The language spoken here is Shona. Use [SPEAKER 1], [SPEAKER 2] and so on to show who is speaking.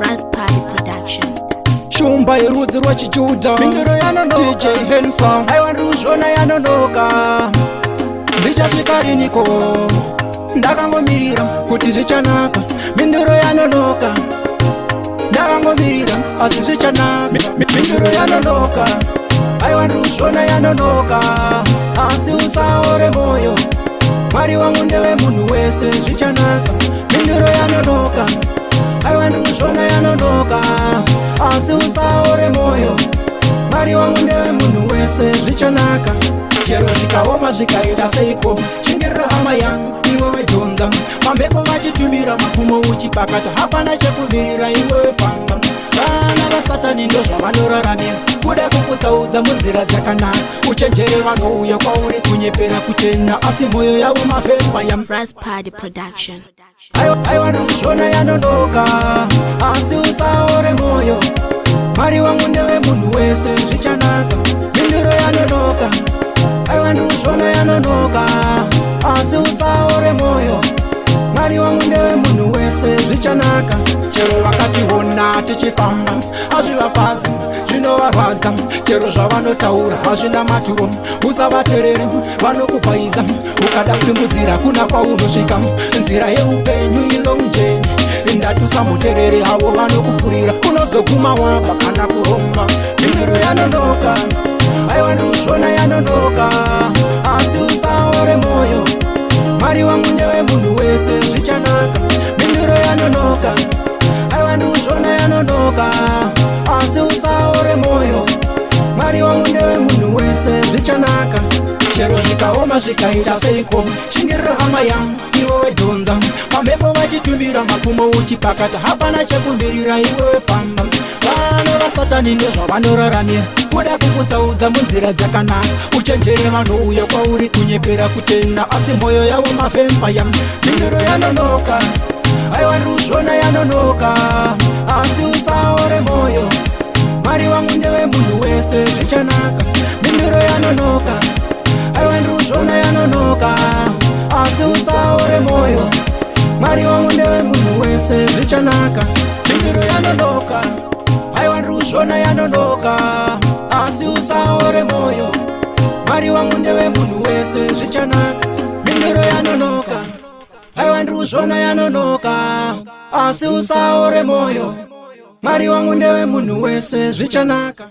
[SPEAKER 1] Raz Party Production.
[SPEAKER 2] Shumba yerudzi rwechiJudha.
[SPEAKER 3] Mhinduro yanonoka.
[SPEAKER 2] DJ Handsome.
[SPEAKER 3] Aiwa, ndikuzviona yanonoka.
[SPEAKER 2] Ndichasvika riniko? Ndakangomirira kuti zvichanaka. Mhinduro yanonoka. Ndakangomirira, asi zvichanaka. Mhinduro yanonoka.
[SPEAKER 3] Aiwa, ndikuzviona yanonoka, asi usaore moyo. Mwari wangu ndewe munhu wese, zvichanaka. Mhinduro yanonoka. Aiwa, ndikuzviona yanonoka, asi usaore moyo. Mwari wangu ndewe munhu wese, zvichanaka.
[SPEAKER 2] Chero zvikaoma zvikaita seiko, shingirira hama yangu, iwe wedhonza. Mamhepo vachitumira mapfumo uchipakata, hapana chekumirira, iwe famba. Vana vasatani ndo zvavanoraramira, kuda kukutsaudza munzira dzakanaka. Uchenjere, vanouya kwauri kunyepera kuchena, asi mwoyo yavo mavampire.
[SPEAKER 1] Raz Party Production.
[SPEAKER 3] Aiwa, ndikuzviona yanonoka, asi usaore moyo. Mwari wangu ndewe munhu wese, zvichanaka. Mhinduro yanonoka. Aiwa, ndikuzviona yanonoka, asi usaore moyo. Mwari wangu ndewe munhu wese, zvichanaka.
[SPEAKER 2] Chero vakationa tichifamba, hazvivafadzi, zvinovarwadza. Chero zvavanotaura hazvina maturo, usavaterere, vanokupaiza. Ukada kuimbudzira kuna kwaunosvika, nzira yeupenyu ilong journey. Ndatusamuterere avo vanokufurira, unozoguma wabva kana kuromba.
[SPEAKER 3] Mhinduro yanonoka. Aiwa, ndikuzviona yanonoka, asi usaore moyo. Mwari wangu ndewe munhu wese, zvichanaka. Mhinduro yanonoka. Aiwa, ndikuzviona yanonoka, asi usaore moyo. Mwari wangu ndewe munhu wese, zvichanaka.
[SPEAKER 2] Chero zvikaoma zvikaita seiko, shingirira hama yangu, iwe wedhonza. Mamhepo vachitumira mapfumo uchipakata, hapana chekumirira, iwe famba. Vana vasatani ndozvavanoraramira, kuda kukutsaudza munzira dzakanaka. Uchenjere, vanouya kwauri kunyepera kuchena, asi mwoyo yavo mavampire.
[SPEAKER 3] Mhinduro yanonoka. Aiwa, ndikuzviona yanonoka, asi usaore moyo. Mwari wangu ndewe munhu wese, zvichanaka. Mhinduro yanonoka. Aiwa, ndikuzviona yanonoka, asi usaore moyo. Mwari wangu ndewe munhu wese, zvichanaka. Mhinduro yanonoka. Aiwa, ndikuzviona yanonoka, asi usaore moyo. Mwari wangu ndewe munhu wese, zvichanaka. Mhinduro yanonoka. Aiwa, ndikuzviona yanonoka, asi usaore moyo. Mwari wangu ndewe munhu wese, zvichanaka.